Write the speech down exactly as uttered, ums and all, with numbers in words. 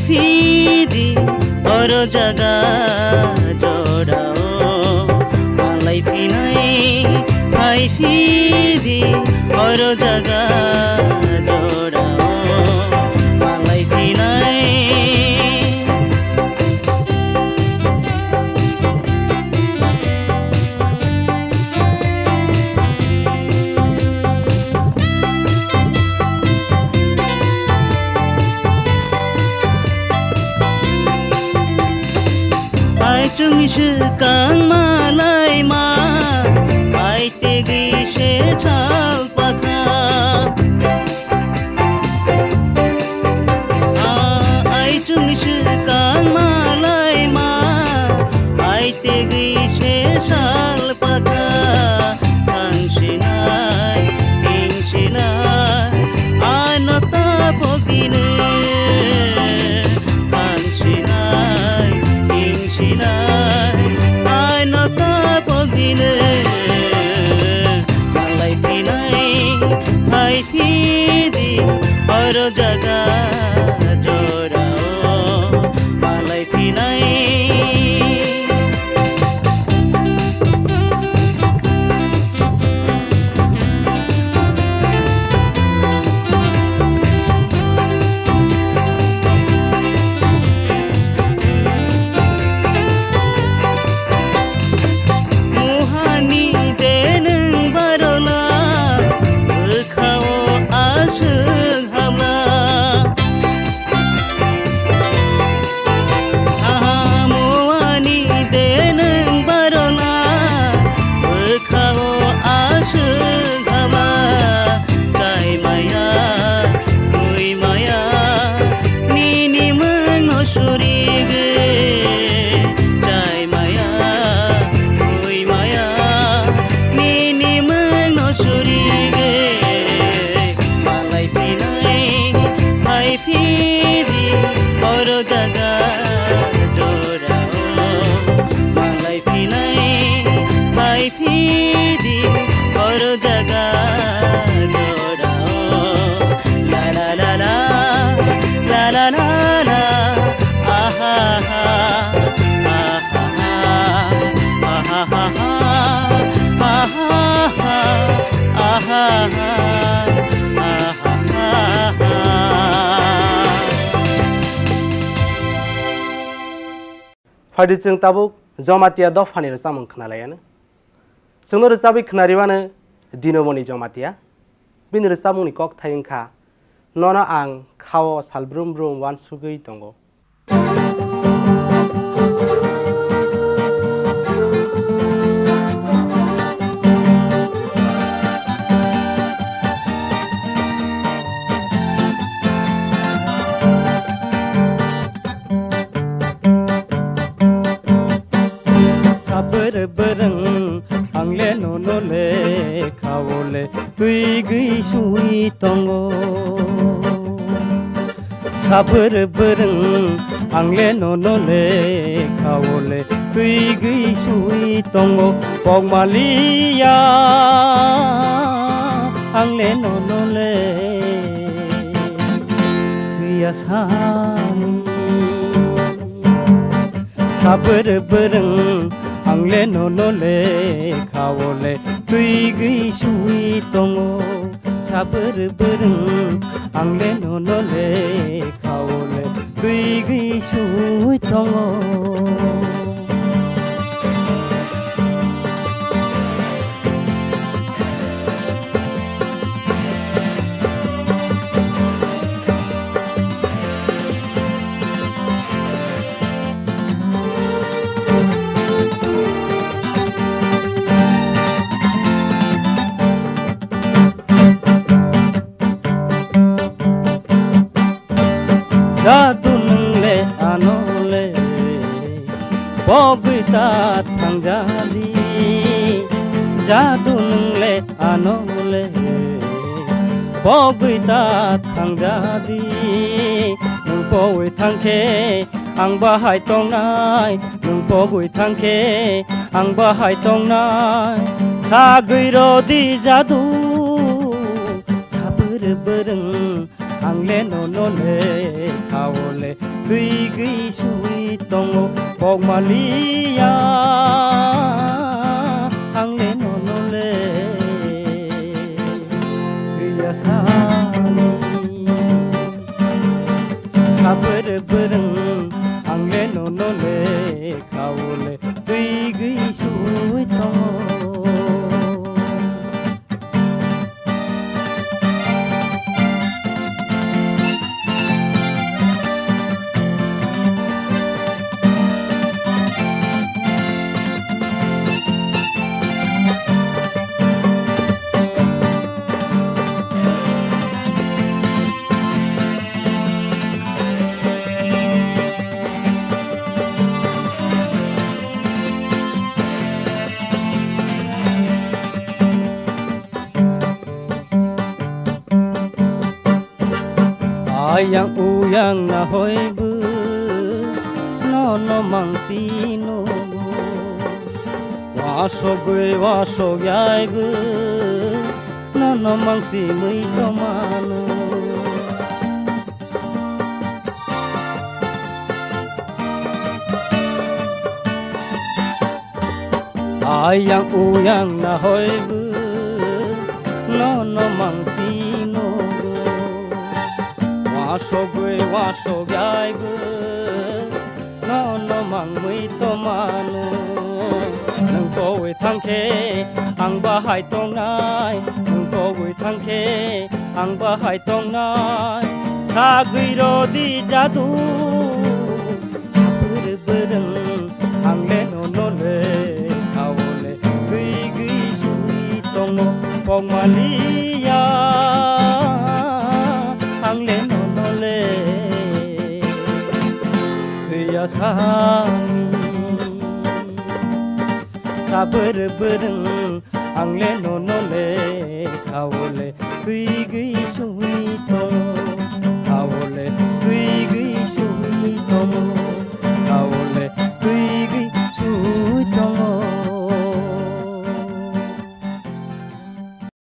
Phidi oro jaga jorao malai phinai, hai phidi oro jaga jorao malai phinai. Aichung swkang malaima, ai tegwi se chal pakha. Aichung swkang malaima, ai tegwi se sal pakha. Thang sinai, hing sinai, ano tapok dine. Thang sinai, hing sinai, ano tapok dine. Malai phinai, hai phidi oro jaga jorao malai phinai. Muhani de nwng barola, bwkhao aswk hamla. Aha muani de nwng barola, bwkhao aswk hamla. Chai maya, thui maya, nini mwng no surigwi. Chai maya, thui maya, nini mwng no surigwi. Malai phinai, hai phidi oro jaga jorao. Malai phinai, hai phidi oro jaga jorao. La la la la, la la la la, aha ha, aha ha, aha ha ha, aha ha, aha ha, aha ha. Phaidi chwng tabuk Jamatia dophani rwchapmung khwnalaiano. Chwngno rwchapwi khwnariwano Dinomoni Jamatia. Bini rwchapmungni kokthai wngkha, Nono ang khao sal brum brum uansugwi tongo. Sabwrwng ang le nono le khao le twigwi sui tongo. Sabwrwng bwrwng ang le nono le khao le twigwi sui tongo. Pokmaliya ang le nono le thwiya sani. Sabwrwng bwrwng ang le nono le khao le twigwi sui tongo. Sabwrwng bwrwng ang le nono le khao le twigwi sui tongo. Jadu nwng le ano le pogwi ta thangjadi. Jadu nwng le ano le pogwi ta thangjadi. Nwng pogwi thangkhe ang bahai tongnai, nwng pogwi thangkhe ang bahai tongnai. Sagwi rodi jadu, sabwrwng bwrwng Ang le nono le khao le twi gwi sui tongo kok maliya. Ang le nono le thwiya sani. Sabwrwk bwrwng ang le nono le khao le twi gwi sui tongo. Ayang uyang na hoi bu, no no mang si no. Wasogwi wasog yai bu, no no mang si mui to manu. Ayang uyang na hoi bu, no no mang si no. Wasogwi wasog yai bu, no no mang mui to manu. Nang to wi thang khe ang bahai tong nai, nang to wi thang khe ang bahai tong nai. Sagwi ro di jadu. Sabwrwk bwrwng ang le nono le khao le twi gwi sui tongo kok maliya. Ang le nono le thwiya sani. Sabwrwk bwrwng ang le nono le khao le twi gwi sui tongo, khao le twi gwi sui tongo, khao le twi gwi sui tongo.